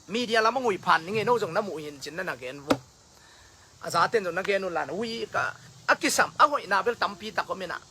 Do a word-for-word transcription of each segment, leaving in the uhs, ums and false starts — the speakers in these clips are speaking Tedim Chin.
Media lam a ngui phan ning e, no zong na muh hi in cin na na gen vua. A zaten zong na gen un la na ui ka, a kisam a hoihna bel tampi tak om in ah,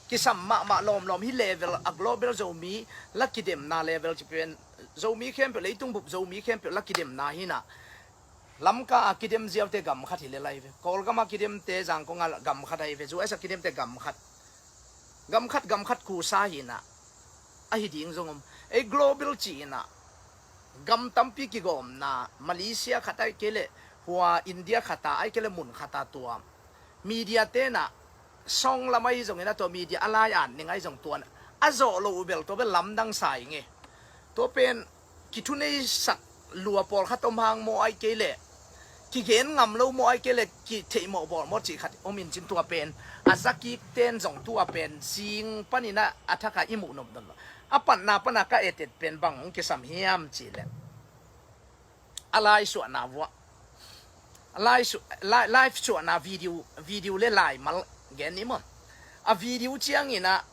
kisam mahmah lawmlawm hi level a global Zomi la kidemna level ci pen, Zomi khempeuh, leitung bup Zomi khempeuh la kidemna hi in ah, Lamka a kidem ziaute gam khat hi le lai ve. Kawlgam a kidemte Zangkong a gam khat ahi ve. U S a kidemte gam khat. Gam khat, gam khat khusa hi in ah, ahi ding zong om. Ei global ci in ah, gam tampi kigawmna, Malaysia khat ahih kei leh, hua India khat a, ahih kei leh mun khat a tua media te in ah, song lam ahi zongin a tua media a lai an ning ahi zong tuan a zawh lo uh bel tua bel lamdang sa ing e. Tua pen kithuneisak lua pawlkhat om hang maw, ahih kei leh kigen ngam lo maw, ahih kei leh kitheihmawh bawl maw cih khat om in cin, tua pen a zakik ten zong tua pen zing panin ah a thak a i muh nop nop lo. A patna pan a ka etet pen bang hong kisam hiam cih leh, a lai suahna vuah, a lai su-, lai, live suahna video, video le laimal gen ni maw. A video ciangin ah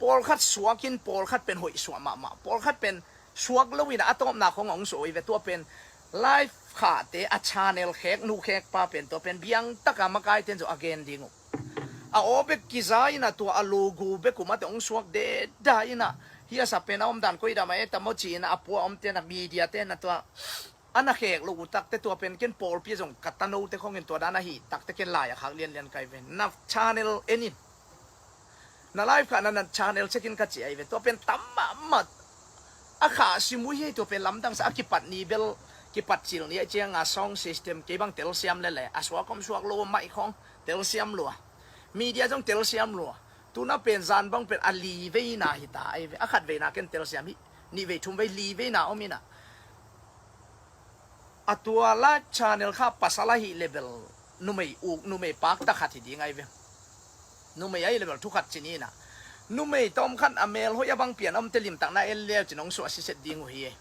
pawlkhat suak in, pawlkhat pen hoih suah mahmah, pawlkhat pen suak lo in ah a tawpna khong a hong suah uh hi ve. Tua pen live khahte a channel khek, nu khek pa pen tua pen biang taka makai ten zong a gen ding uh. A aw bek kiza in ah tua a logo bek uh mate hong suak deda in ah, hi a sa pen a omdan koi dam a e tam aw ci in ah a pua a omte in ah media te in ah tua a na khek lo uh takte tua pen ken pawlpi zong ka tanote khong in tua dan ahi takte ken lai a khak lianlian kai ve. Na channel en in, na live khahna na channel check in ka ci ahi ve. Tua pen tam mahmah a khah sim uh hi. Tua pen lamdang sa a, kipat ni bel, kipat cil ni a ciang a sound system kei bang telsiam lele, a suak om suak lo om mai khong telsiam lua. Media zong telsiam lua. Tuna pen zan bang pen a li veina hi ta ahi ve. A khat veina ken telsiam hi. Nih vei, thum vei, li veina om in ah, a tua live channel kha pasal ahi le bel numei uk, numei pakta khat hi ding ahi ve. Numei ahi le bel thu khat ci ni in ah, numei tawm khat a mel hoih a bang pian a omte limtak na en leu cin hong suah siset ding uh hi e.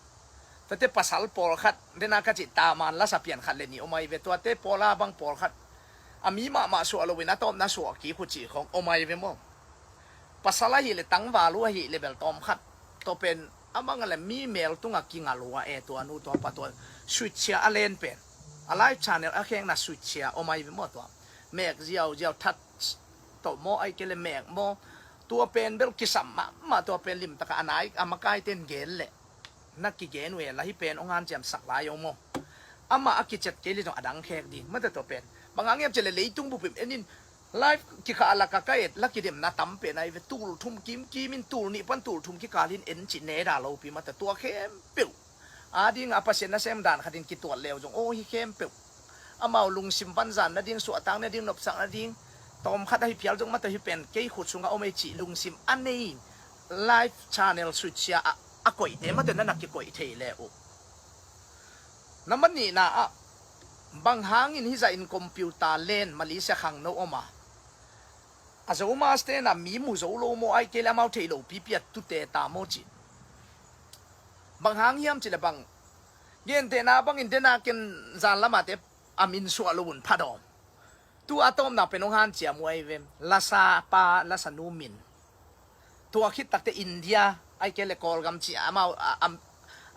Tuate pasal pawlkhat, dena ka cih taman lasa pian khat le nih om ahi ve. Tuate pawla bang pawlkhat a mi mahmah suah lo in a tawpna suah kik uh cih khong om ahi ve maw. Pasal ahi le tangval uh ahi le bel tawm khat, tua pen a bang a le mi mel tunga kingal uh a e, tua nu tua pa tua suitsia a len pen, a live channel a khekna suitsia om ahi ve maw. Tua mek ziauziau, that tawh maw, ahih kei le mek maw, tua pen bel kisam mahmah. Tua pen limtaka a nai a makai ten gen leh na kigen uh e, la hi pen hong hanciamsak lai om aw. Amah a kicet kei le zong a dang khek ding mate. Tua pen bang hang hiam cih leh leitung bupim en in, live kikhah a laka ka et la kidemna tam pen ahi ve. Tul thum kimkim in, tul nih pan tul thum kikal in en cih neda lopi mate. Tua khempeuh a ding a Pasian nasem dan khat in kituat leu zong aw hi khempeuh. Amau lungsim vanzan nading, suahtak nading, nopsak nading, tawm khat ahi phial zong mate, hi pen kei khut sunga om ei cih lungsim a nei in live channel suitsia a, a koihte mate na na kikoih thei le uh. Na man nihna ah, bang hangin hi zah in computer len Malaysia khangno om a, a Zomaste na mi mu zo lo maw, ahih kei le amau thei lo pipi a tute ta maw cih. Bang hang hiam cih le bang gentehna bangin dena ken zan lamate a min suah lo un pha dawm. Tu a tawpna pen hong hanciam uh ahi ve. Lasa pa, lasa nu min. Tua khit takte India, ahih kei le Kawlgam ci a, amau a, a,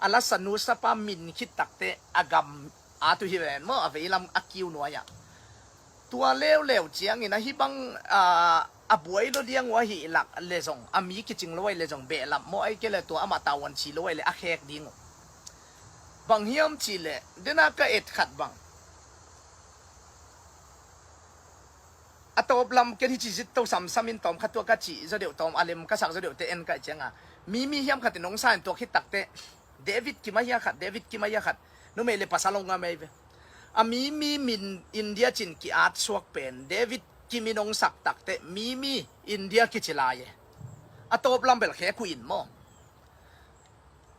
a lasa nu sapa min khit takte a gam a tu hi ven maw, a veilam a kiu nuai ah. Tua leuleu ciangin ahi bang a, a buai lo diang uh ahi lak le zong, a mi kicing lo ahi le zong, behlap maw, ahih kei le tua amah tavuan ci lo ahi le a khek ding uh. Bang hiam cih le dena ka et khat bang, a tawp lam ken hi ci zit to samsam in tawm khat tua ka cih zaw deuh, tawm a lem ka sak zaw deuhte en kaih cianga, mi mi hiam khat in hong sa in tua khit takte David Kim ahi a khat, David Kim ahi a khat, numei le pasal hong ngam ahi ve. A mi mi min India cin ki-at suak pen David Kim in hong sak takte mi mi India kici lai e. A tawp lam bel khek uh in maw.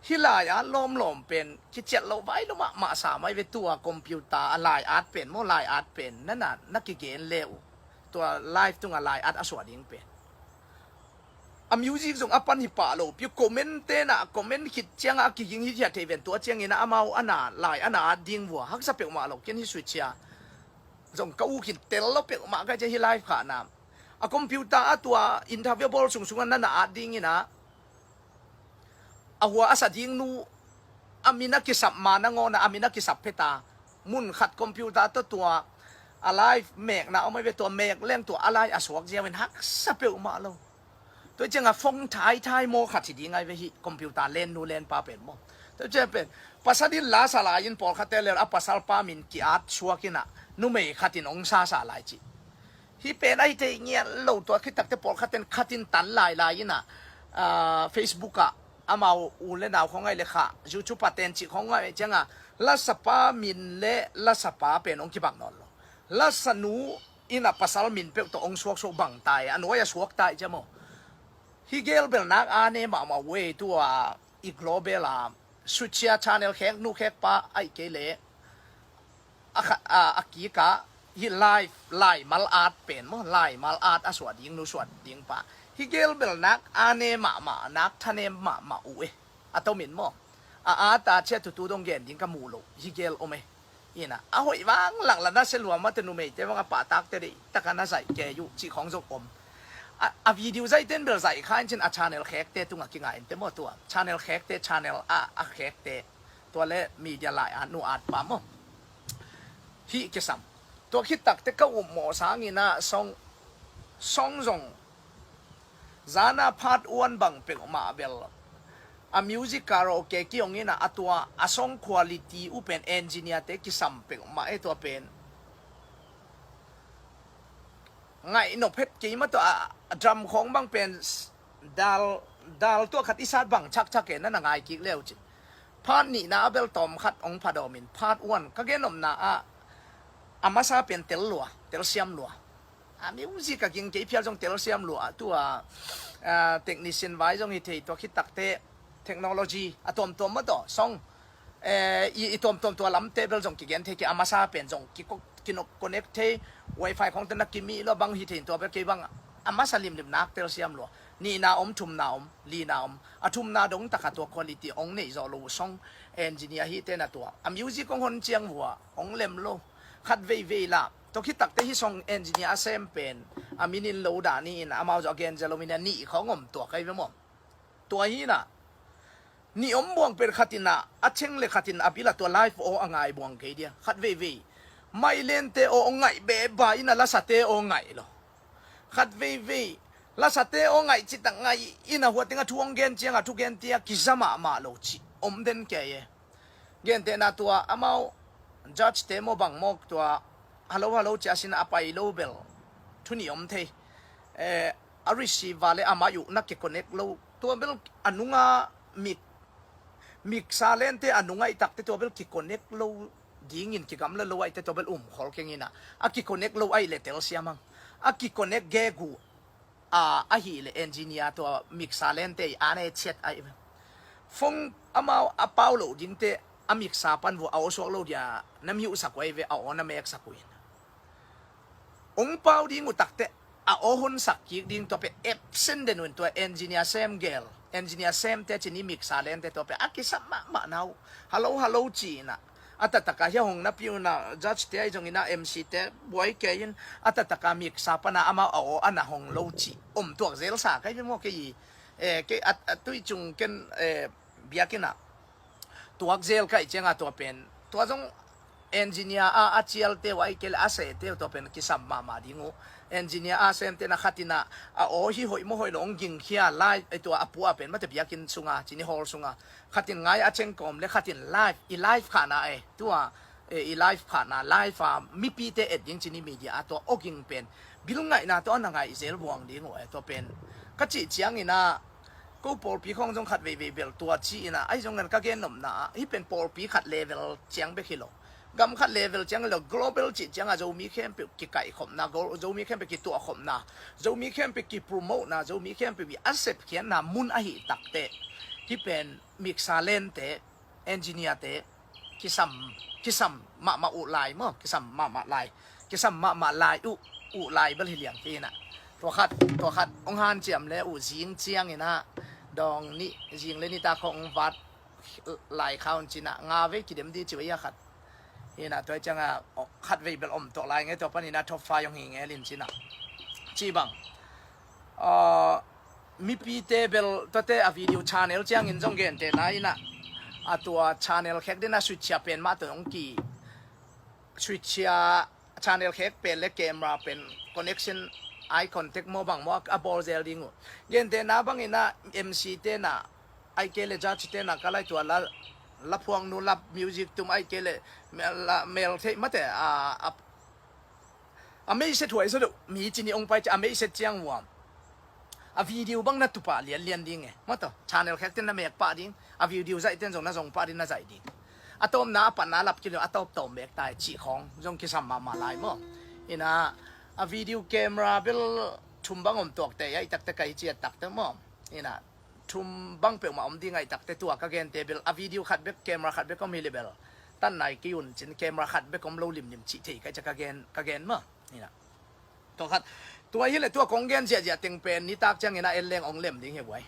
Hih lai-at lawmlawm pen kiciat lo vai lo mahmah sa mai ve. Tua computer a lai-at pen maw, lai-at pen na na, na kigen le uh, tua live tunga lai-at a suah ding pen. A music zong a pan hi pah lo pi uh. Comment te na comment khit cianga a kiging hi hiat thei ven. Tua ciangin a amau a na lai a na at ding vua haksa peuhmah lo. Ken hi suitsia zong ka ukin tel lo peuhmah ka cia hi live khahna. A computer a tua interview bawl sungsunga na na at dingin a, a hua a sa ding nu a min a kisap ma nangawn a, a min a kisap phet a, mun khat computer tawh tua a live mekna om ahi ve, tua mek leng tua a lai a suak ziau in haksa peuhmah lo. Tua ciangah phone thaithai maw khat hi ding ahi ve hih computer lennu lenpa pen maw. Tua ciang pen pasal in la sa lai-in pawlkhatte lel a pasalpa min ki-at suak in ah numei khat in hong sasa lai cih. Hih pen ahi thei ngiat lo. Tua khit takte pawlkhat ten khat in tan lailai in ah, ah, Facebook ah amau u le nau khawng ahi le kha, YouTube ah ten cih khawng ahi ciangah lasapa min le lasapa pen hong kibang nawn lo. Lasanu in ah pasal min peuh tawh hong suaksuak bang ta e, a nuai a suak ta e cia maw. Hih gel bel nak a ne mahmah uh e. Tua i global a sucia channel khek nu khek pa ahi kei le a kha-, a, a kikah hih lai, laimal at pen maw, laimal at a suah ding nu suah ding pa. Hih gel bel nak a ne mahmah, nak thanem mahmah uh e. A tomin maw, a at a ciah tutu dong gen ding ka muh loh hih gel om e. Ina a hoih vang lang la na se lua mate, numeite vang a pahtakte deih taka na zaih kei uh cih khawng zong om. A, a video zaihte in bel zaih kha in cin a channel khekte tungah kingai in te maw. Tua channel khekte, channel a, a khekte, tua le media lai a nu at pa maw. Hih kisam. Tua khit takte ka upmawh sangin ah song, song zong zana part one bang peuhmah bel a music karaoke kihong in ah, a tua a song quality uh pen engineer te kisam peuhmah e. Tua pen ngaih nop het kei mah tawh a, a drum khawng bang pen s-, dal, dal tua khat i sat bang chakchak e, na na ngai kik leu cin. Part nihna a bel tawm khat hong phadawm in, part one ka gen nopna ah a masa pen tel lua, telsiam lua. A music a ging kei phial zong telsiam lua, tua, a, technician vai zong hi thei, tua khit takte technology a tuamtuam mah tawh song, eh, i, i tuamtuam tua lamte bel zong kigen thei kei, a masa pen zong ki, ki connect thei, wifi khawngte na kimih lua bang hi thei in tua bel kei bang a masa limlim nak telsiam lua. Nihna om, thumna om, lina om. A thumna dong takah tua quality hong neih zawh lo uh song engineer hihte na tua a music hong hon ciang vua hong lem lo. Khat veivei lah tua khit takte hih song engineer a sem pen a min in lo dah ni in amau zawh a gen zel om in a nih khawng om tua kai ve maw. Tua hi in ah nih om buang pen khat in ah a cheng le khat in a bil ah tua live aw a ngai buang kei dia. Khat veivei mailente aw hong ngaih beba in ah lasate aw ngaih lo. Khat veivei lasate aw ngaih citak ngaih in ah huating a thu hong gen ciang a thugen tia kiza mahmah lo cih om den kei e. Gentehna tua amau judge te maw bang maw tua halo halo cia sin a pai lo bel thu nih om thei. Eh, a receiver le a mic uh na kiconnect lo, tua bel a nunga mik, mixer lente a nunga i takte tua bel kiconnect lo dingin kigamla lo ahite tua bel um khol keng in ah, a kiconnect lo ahi le telsiam ang. A kiconnect gegu a, ahih leh engineer tua mixer lente i an e chiat ahi ve. Phone amau a pau loh dingte a mixer pan vua a aw suak lo dia na miuhsak uh ahi ve, a aw na meksak uh in. Ong pau ding uh takte a aw honsak kik ding tua pe absent den uh in tua engineer sem gel, engineer semte cin i mixer lente tua pe a kisam mahmah na uh. Halo halo ci in ah a taktak a hia hong na piu na judge te ahi zongin a M C te buai kei in a taktak a mixer pan a amau a aw a na hong lo cih om tuak zel sa kai ve maw kei i, eh, kei a, a tui cung ken, eh, biakinn ah tuak zel kai ciang a tua pen tua zong engineer a, a cialte uh ahi kei le a sehte uh tua pen kisam mahmah ding uh. Engineer a semte na khat in ah a aw hi hoih maw hoih lo hong gingkhia lai, eh, tua a pua pen mate biakinn sunga cini hall sunga khat in ngai a ceng kawm le khat in live, i live khahna e, tua, e, i live khahna, live a mipite et ding cini media a tua aw ging pen bil ngaihna tua na ngaih zel buang ding uh e, tua pen ka cih ciangin ah ko pawlpi khawng zong khat veivei bel tua ci in ah ahi zong ngan ka gen nopna ah hih pen pawlpi khat level ciang bek hi lo. Gam khat level ciang lo, global cih ciang a Zomi khempeuh kikaihkhopna, Zomi khempeuh kituahkhopna, Zomi khempeuh kipromotena, Zomi khempeuh i a sepkhiatna mun ahih takte hih pen mixer lente, engineer te kisam, kisam mahmah uh lai maw, kisam mahmah lai, kisam mahmah lai uh, uh lai bel hi liang kei in ah. Tua khat, tua khat hong hanciam le uh zing ciangin ah dawng nih, zing le nitak hong vat lai khaun cin ah nga vei kidem di ci uh a khat. Hi in ah tua ciang a khat vei bel om tuak lai nge, tua panin ah top five hong hi nge lin cin ah. Ci bang, ah, mipite bel tuate a video channel ciangin zong gentehna in ah A tua channel khek dena switch a pen mah tawh hong ki switch a channel khek pen le camera pen connection, eye contact maw bang maw a bawl zel ding uh. Gente na bangin a M C te na ai ke le judge te na ka lai tua la la phuang nu la music tum ai ke le mel theih mate a a meiset huai sa deuh mi cini ong pai ci a meiset ciang uam. A video bang na tupa lianlian ding e. Maw tawh channel khek ten na mek pah ding. A video zaih ten zong na zong pah ding na zaih ding. A tawpna a patna lap kilo a tawp tawm mek tai cih khawng zong kisam mahmah lai maw. Ina a video camera bel thum bang om tuakte a i takte kai ciat takte maw. Ina thum bang peuhmah om ding a i takte tua ka gente bel a video khat bek camera khat bek om hi le bel tan nai kei un cin camera khat bek om lo limlim cih thei kai ca ka gen ka gen maw. Ina tua khat tua hi le tua kong gen ziahziah teng pen nitak ciangin a en leng ong lem ding hi guai.